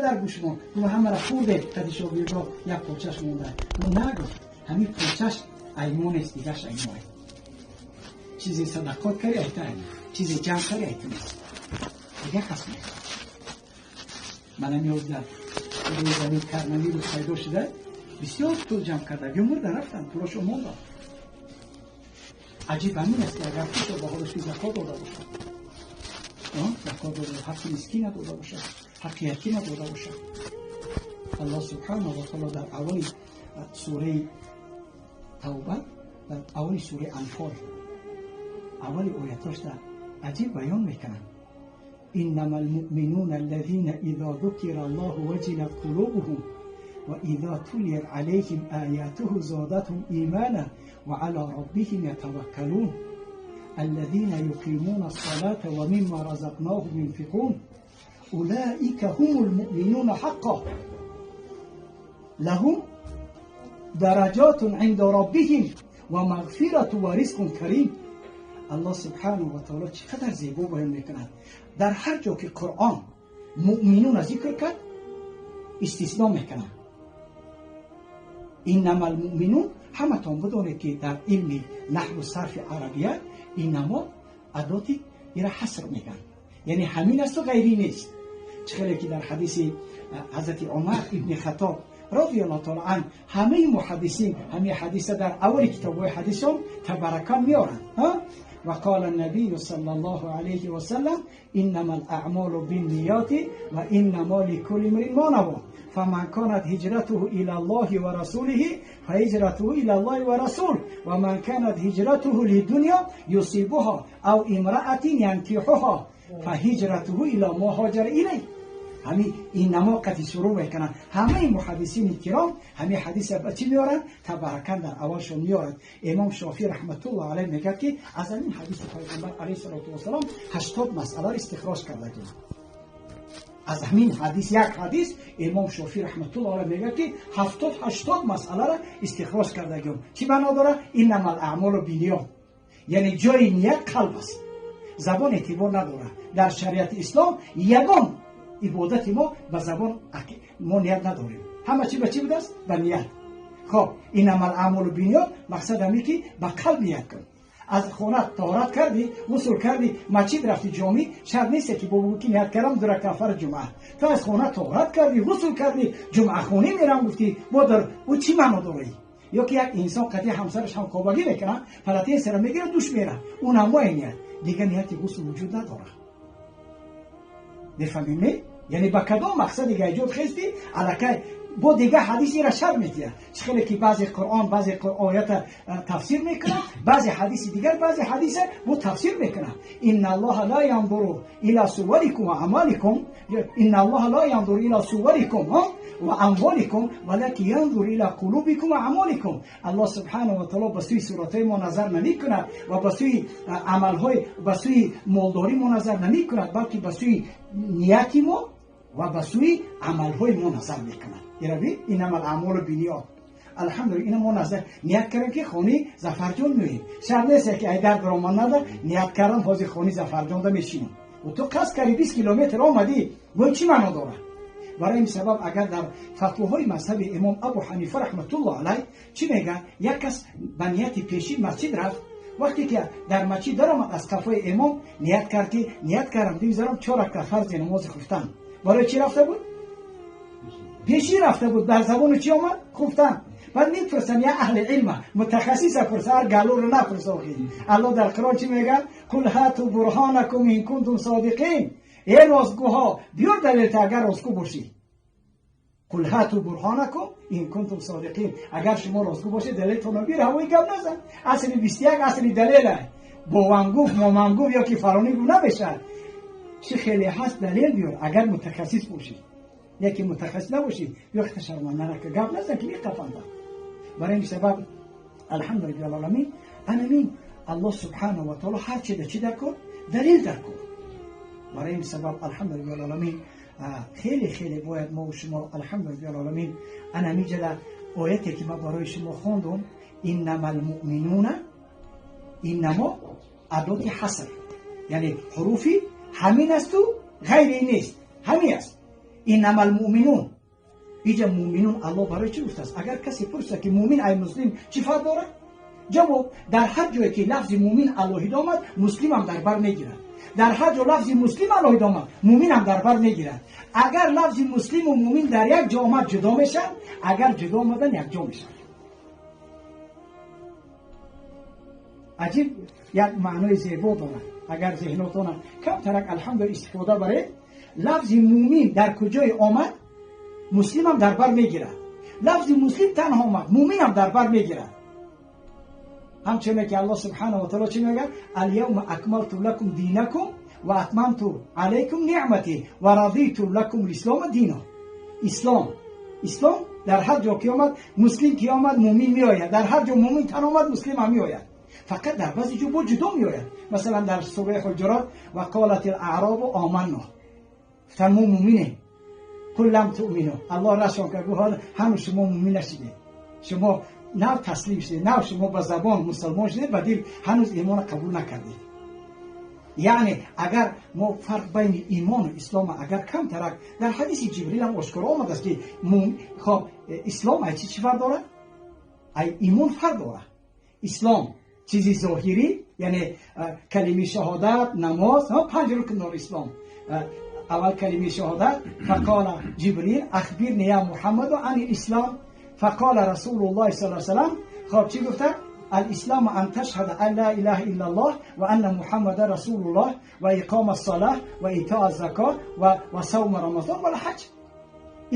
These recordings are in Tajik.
Қадар гӯш монд? Гуфт, ҳамаро хӯрдед, қади шогирдо як порчаш монда. Гуфт, нагуфт, ҳамин порчаш аймо нест, дигаш аймое. Чизе садақот карди, айта, чизе ҷамъ карди, айта нест, дигар кас нест. Мана меоз дар рӯи коронавирус пайдо шуда, бисёр пул ҷамъ карда, мурда рафтанд, пулошо монданд. Аҷиб ҳамин аст, ки агар пушо ба ҳолаш ки закот дода бошад, закот дода, ҳаққи мискина дода бошад, ҳаққи ятима дода бошад. Аллоҳ субҳанаҳу ва таъоло дар аввали сураи Тавба, дар аввали сураи Анфол, аввали оятошда аҷиб баён мекунад: إنما المؤمنون الذين إذا ذكر الله وجلت قلوبهم وإذا تليت عليهم آياته زادتهم إيمانا وعلى ربهم يتوكلون الذين يقيمون الصلاة ومما رزقناهم ينفقون أولئك هم المؤمنون حقا لهم درجات عند ربهم ومغفرة ورزق كريم. الله سبحانه وتعالى چقدر زیبا بیان میکند. در هر جا که قرآن مؤمنون ذکر کرد، استثناء میکند. إنما المؤمنون. همتان بدانید که در علم نحو و صرف عربیه إنما اداتی ایره حصر میگن، یعنی همین است و غیری نیست. چه که در حدیث حضرت عمر ابن خطاب رضی الله تعالی عنه، همه محدثین همه حدیث در اول کتاب های حدیث هم تبرکان میارن. وقال النبي صلى الله عليه وسلم إنما الأعمال بالنيات وإنما لكل امرئ ما نوى فمن كانت هجرته إلى الله ورسوله فهجرته إلى الله ورسوله ومن كانت هجرته لدنيا يصيبها أو امرأة ينكحها فهجرته إلى ما هاجر إليه. همین إنما قتی شروع میکنن. همه محدثین کرام همه حدیث با چی میارن؟ تبرکن در اولشون میارن. امام شافعی رحمت الله علیه میگه که از این حدیث پیغمبر علیه الصلاة والسلام 80 مسئله استخراج کرده. از همین حدیث، یک حدیث، امام شافعی رحمت الله علیه میگه که 70 80 مسئله را استخراج کرده. چی معنا داره؟ إنما الأعمال بالنیات، یعنی جای نیت قلب است، زبان اعتبار نداره. در شریعت اسلام یگان عبادت ما به زبان ما نیت نداریم، همه چی به چی بوده است؟ به نیت. خب، إنما الأعمال بالنیات مقصد همی که به قلب نیت کن. از خانه طهارت کردی، غسل کردی، مسجد رفتی، جامع، شرط نیست که بگو که نیت کردم دو رکعت فرض جمعه. تو از خانه طهارت کردی، غسل کردی، جمعه خونی میرم گفتی، با در او چی معنا داره؟ یا که یک انسان قطعی همسرش هم خوابگی میکنه، پلاتین سر میگیره، دوش میره، اون هم نیت، دیگه نیت غسل وجود نداره. میفهمی؟ یعنی با کدام مقصد دیگه ایجاد خستی الکی با دیگه حدیثی را شر میدیه. خیلی که بعضی قرآن بعضی آیت تفسیر میکنه، بعضی حدیث دیگر بعضی حدیث با تفسیر میکنه. إن الله لا ينظر إلى صوركم وأعمالكم إن الله لا ينظر إلى صوركم وأموالكم ولكن ينظر إلى قلوبكم وأعمالكم. الله سبحانه و تعالی به سوی صورت ما نظر نمیکند و به سوی عملهای، به سوی مالداری ما نظر نمیکند، بلکه به سوی نیت ما و به سوی عملهای ما نظر میکند. ایرابی إنما الأعمال بالنیات. الحمدلله، اینا ما نظر نیت کردیم که خونی ظفرجان میاییم. شرط نیست که ای در برآمد نده، نیت کردم حاضر خونی ظفرجان ده میشینم و تو قصد کردی 20 کیلومتر آمدی، گوی چی معنا داره؟ برای این سبب اگر در فتواهای مذهب امام ابو حنیفه رحمت الله علیه چی میگه؟ یک کس به نیت پیشین مسجد رفت، وقتی که در مسجد درآمد، از قفای امام نیت کرد که نیت کردم دیگه چهار رکعت فرض نماز خفتن. برای چی رفته بود؟ پیشی رفته بود. بر زبان چی آمد؟ خفتن. بعد میپرسن، یا اهل علم متخصص پرسه، هر گلو رو نپرسه. الله در قرآن چی میگه؟ قل هاتوا برهانكم إن كنتم صادقين. ای راستگوها، بیار دلیل تا اگر راستگو باشی. قل هاتوا برهانكم إن كنتم صادقين. اگر شما راستگو باشید دلیلتون رو بیار، هوای گپ نزن. اصل 21 اصل دلیله. با گفت مامان گفت یا که فلانی گفت نمیشه. چی خیلی هست، دلیل بیار اگر متخصص باشی. یکی متخصص نباشی یا خیلی شرمنده که گپ نزن که میقفنده. برای این سبب الحمدلله العالمین، انمین الله سبحانه و تعالی هر چی چی در کن، دلیل در کن. برای این سبب الحمدلله العالمین، خیلی خیلی باید ما و شما الحمدلله العالمین انا میجد آیتی که ما برای شما خوندم، إنما المؤمنون، إنما ادات حصر، یعنی حروفی همین است و غیری نیست، همین است. Иннама алмуъминун. Иҷа муъминун Аллоҳ барои чӣ гуфтааст? Агар касе пурсад, ки муъмин ай муслим чӣ фарқ дорад? Ҷавоб: дар ҳар ҷое ки лафзи муъмин алоҳида омад, муслимам дар бар мегирад. Дар ҳар ҷо лафзи муслим алоҳида омад, муъминам дар бар мегирад. Агар лафзи муслиму муъмин дар як ҷо омад, ҷудо мешаванд, агар ҷудо омадан, якҷо мешаванд. Аҷиб як маънои зебо дорад. Агар зеҳнотона камтарак алҳамду истифода баред, лафзи муъмин дар куҷое омад, муслимам дар бар мегирад. Лафзи муслим танҳо омад, муъминам дар бар мегирад. Ҳамчуне ки Аллоҳ субҳанаҳу ва таъоло чӣ мегӯяд? Аляавма акмалту лакум динакум ва атмамту алайкум ниъмати ва радиту лакум лислома дино. Ислом, ислом дар ҳар ҷо ки омад, муслим ки омад, муъмин меояд. Дар ҳар ҷо муъмин тан омад, муслим ҳам меояд. Фақат дар баъзе ҷо бо ҷудо меояд. Масалан дар сураи Ҳуҷурот ва қолат алаъробу оманно, гуфтанд мо муъминем. Қул лам туъмину. Аллоҳ расон кард, гуфт ҳанӯз шумо муъмин нашидед, шумо нав таслим шудед, нав шумо ба забон мусалмон шудед, ба дил ҳанӯз имонро қабул накардед. Яъне агар мо фарқ байни имону ислом агар камтарак дар ҳадиси Ҷибрил ҳам ошкоро омадааст, ки хоб ислом ай чӣ фарқ дорад? Ай имон фарқ дорад. Ислом чизи зоҳирӣ, яъне калими шаҳодат, намоз, панҷ рукн дорад ислом. Аввал калими шаҳодат. Фақола Ҷибрил ахбирни я Муҳаммаду ани ислом. Фақола Расулуллоҳи саллаллоҳу алайҳи васаллам. Хоб чӣ гуфта? Алислому ан ташҳада ан ла илаҳа иллаллоҳ ва анна Муҳаммада расулуллоҳ ва иқома ссалоҳ ва итоа закот ва савма рамазон ва ҳаҷ.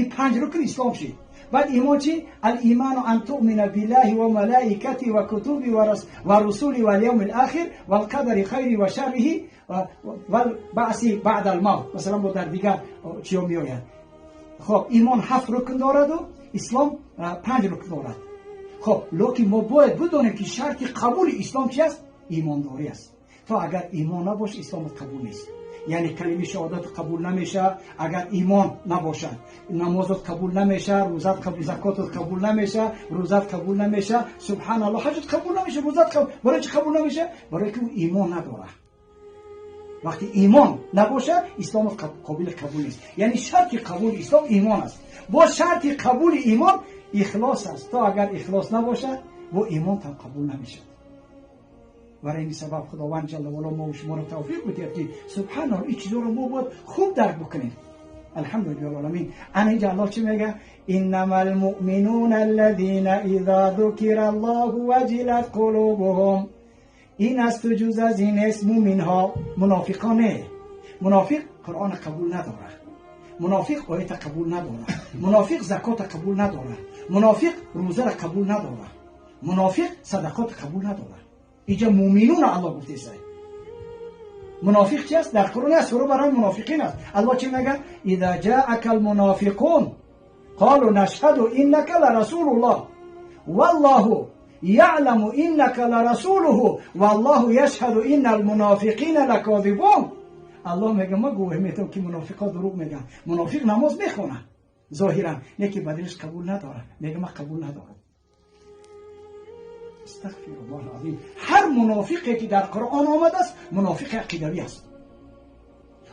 Ин панҷ рукн ислом шид. Баъд имон чӣ? Алиману ан туъмина биллаҳи ва малаикатиҳи ва кутубиҳи ва русулиҳи вал явмил охир вал қадари хайри ва шарриҳи вал баъси баъдал мавт. Масалан бо дар дигар чиё меояд. Хоб имон ҳафт рукн дораду ислом панҷ рукн дорад. Хоб лекин мо бояд бидонем, ки шарти қабули ислом чи аст? Имондорӣ аст. То агар имон набошад, исломат қабул нест. Яъне калими шаҳодат қабул намешавад агар имон набошад, намозат қабул намешавад, рӯзат қабул, закотат қабул намешавад, рӯзат қабул намешавад, субҳаналлоҳ, ҳаҷат қабул намешавад, рӯзат қабул. Барои чӣ қабул намешавад? Барои ки ӯ имон надорад. Вақте имон набошад, исломат қобили қабул нест. Яъне шарти қабули ислом имон аст. Бо шарти қабули имон ихлос аст. То агар ихлос набошад, бо имон там қабул намешавад. Барои ин сабаб Худованд ҷалла ваало мо шуморо тавфиқ бидиҳад, ки субҳаналлоҳ ин чизоро мо бояд хуб дарк бикунем. Алҳамдулиллаҳи оламин. Ана инҷа Аллоҳ чӣ мегӯяд? Иннама алмуъминуна аллазина иза зукира Аллоҳу ваҷилат қулубуҳум. Ин асту ҷуз аз ин нест муъминҳо, мунофиқон не. Мунофиқ Қуръонро қабул надорад, мунофиқ оята қабул надорад, мунофиқ закота қабул надорад, мунофиқ рӯзаро қабул надорад, мунофиқ садақота қабул надорад. Иҷа муъминуна Аллоҳ гуфтеса. Мунофиқ чи аст? Дар Қуръон аст, сура барои мунофиқин аст. Аллоҳ чӣ мегӯяд? Иза ҷаака алмунофиқун қолу нашҳаду иннака ларасулуллоҳ валлоҳу яъламу иннака ларасулуҳу валлоҳу яшҳаду инна алмунофиқина лакозибун. Аллоҳ мегӯяд ма гувоҳӣ метавам, ки мунофиқҳо дурӯғ мегӯянд. Мунофиқ намоз мехонад зоҳиран, лекин ба дилаш қабул надорад, мегӯяд ман қабул надорам. Астағфируллоҳ алазим. Ҳар мунофиқе ки дар Қуръон омадааст, мунофиқи ақидавӣ аст.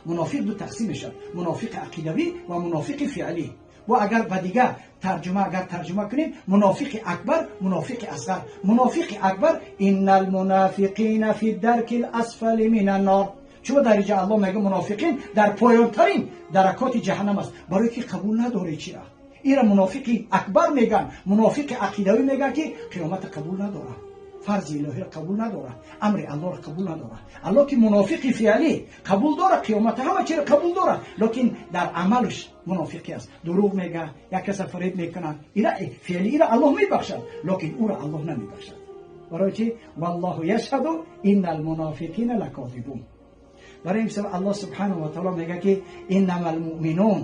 Мунофиқ ду тақсим мешавад: мунофиқи ақидавӣ ва мунофиқи феълӣ. Бо агар ба дигар тарҷума агар тарҷума кунем, мунофиқи акбар, мунофиқи асғар. Мунофиқи акбар инна алмунофиқина фи дарки ласфали мин аннор. Чун дар инҷа Аллоҳ мегӯяд мунофиқин дар поёнтарин даракоти ҷаҳаннам аст, барои ки қабул надоред чира. Ира мунофиқи акбар мегӯянд, мунофиқи ақидавӣ мегӯянд, ки қиёмата қабул надорад, фарзи илоҳиро қабул надорад, амри Аллоҳро қабул надорад. Аллоҳ ки мунофиқи феълӣ қабул дорад қиёмата, ҳама чиро қабул дорад, лекин дар амалаш мунофиқӣ аст, дурӯғ мегӯяд, як каса фареб мекунад. Ира феълӣ ира Аллоҳ мебахшад, лекин ӯро Аллоҳ намебахшад. Барои чӣ? Валлоҳу яшҳаду инна алмунофиқина лакозибун. Барои ин сабаб Аллоҳ субҳанаҳу ва таъоло мегӯяд, ки иннама алмуъминун,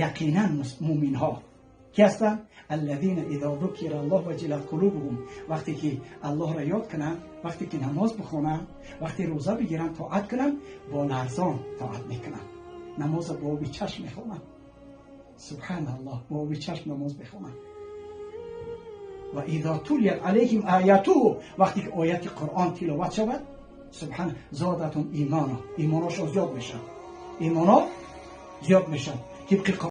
яқинан муъминҳо ки ҳастанд? Аллазина иза зукира Аллоҳ ваҷилат қулубуҳум. Вақте ки Аллоҳро ёд кунанд, вақте ки намоз бихонанд, вақте рӯза бигиранд, тоат кунанд, бо ларзон тоат мекунанд, намозро бо оби чашм мехонанд. Субҳаналлоҳ, бо оби чашм намоз мехонанд. Ва иза тулият алайҳим оятуҳу, вақте ки ояти Қуръон тиловат шавад, субҳан зодатум имона, имоношон зиёд мешавад, имоно зиёд мешавад тибқи